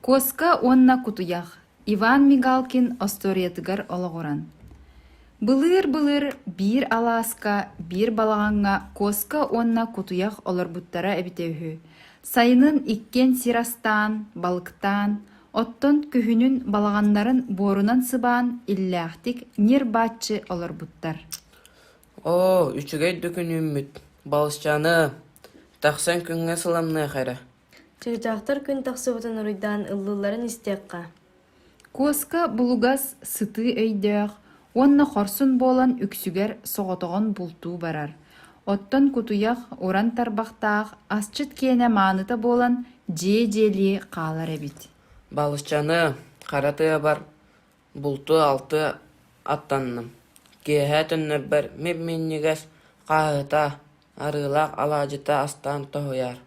Куоска уонна кутуйах Иван Мигалкин остуоруйатыгар олоҕуран. Былыыр-былыр биир алааска, биир балаҕаҥҥа куоска уонна кутуйах олорбуттара эбитэ үһү. Сайынын иккиэн сир астаан, балыктаан, оттон күһүнүн балаҕаннарын буорунан сыбаан иллээхтик ньир-бааччы олорбуттар. Оо, үчүгэй да күн үүммүт, балысчааны, тахсан күҥҥэ сыламныах эрэ Чыычаахтар күн тахсыбытын уруйдаан ыллыылларын истиэххэ Куоска булугас, сытыы өйдөөх уонна хорсун буолан үксүгэр соҕотоҕун бултуу барар. Оттон кутуйах уран тарбахтаах асчыт киэнэ мааныта буолан дьиэ-дьиэлии хаалар эбит. Балысчаны, хара тыабар бултуу-алты аттанным. Киэһэ төннөрбөр мип-минньигэс хааһыта, арыылаах алаадьыта астаан тоһуйар.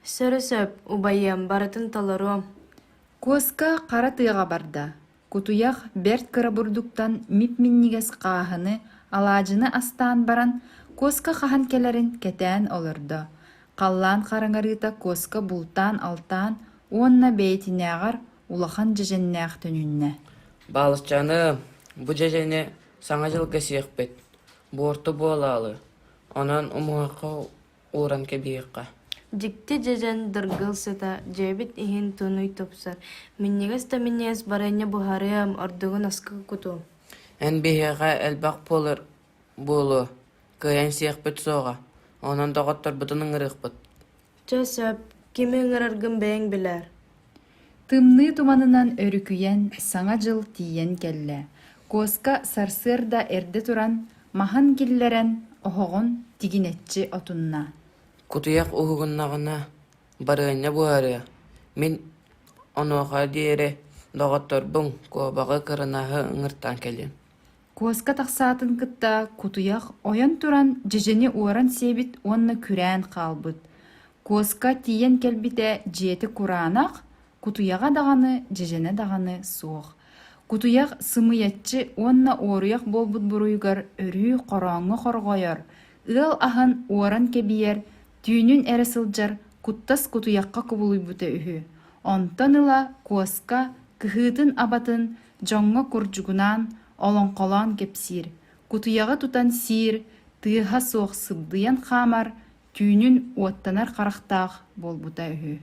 Сөрү-сөп, убайыам, барытын толоруом. Куоска хара тыаҕа барда. Кутуйах бэрт кыра бурдуктан мип-минньигэс хааһыны, алаадьыны астаан баран, куоска хаһан кэлэрин кэтээн олордо. Халлаан хараҥарыыта куоска бултаан-алтаан уонна бэйэтинээҕэр улахан дьэдьэннээх төнүннэ. Балысчааны, бу дьэдьэни Саҥа дьылга сиэхпит, буорту буолаалы, онон умуһахха ууран кэбиһиэххэ. Дьикти дьэдьэн дыргыл сыта, дьиэбит иһин тунуй тупсар, минньигэс да минньигэс барыанньа буһарыам, ордугун аска кутуом. Эн биһиэхэ элбэх буолар буолуо, кыайан сиэхпит суоҕа, онон доҕотторбутун ыҥырыахпыт. Чэ сөп, кими ыҥыраргын бэйэҥ билээр. Тымныы туманынан өрүкүйэн Саҥа дьыл тиийэн кэллэ. Куоска сарсыарда эрдэ туран, маһын киллэрэн, оһоҕун тигинэччи отунна. Кутуйах уһугуннаҕына, барыанньа буһарыа, мин онуоха диэри доҕотторбун, куобаҕы, кырынаһы ыҥыртаан кэлиэм. Куоска тахсаатын кытта кутуйах ойон туран дьэдьэни уоран сиэбит уонна күрээн хаалбыт. Куоска тиийэн кэлбитэ дьиэтэ кураанах, кутуйаҕа даҕаны, дьэдьэнэ даҕаны суох. Кутуйах сымыйаччы уонна уоруйах буолбут буруйугар өрүү хорооҥҥо хорҕойор, ыал аһын уоран кэбийэр, түүнүн эрэ сылдьар куттас кутуйахха кубулуйбута үһү. Онтон ыла куоска кыһыытын-абатын дьоҥҥо курдьугунаан, олоҥхолоон кэпсиир, кутуйаҕы тутан сиир, тыаһа суох сыбдыйан хаамар, түүнүн уоттанар харахтаах буолбута үһү.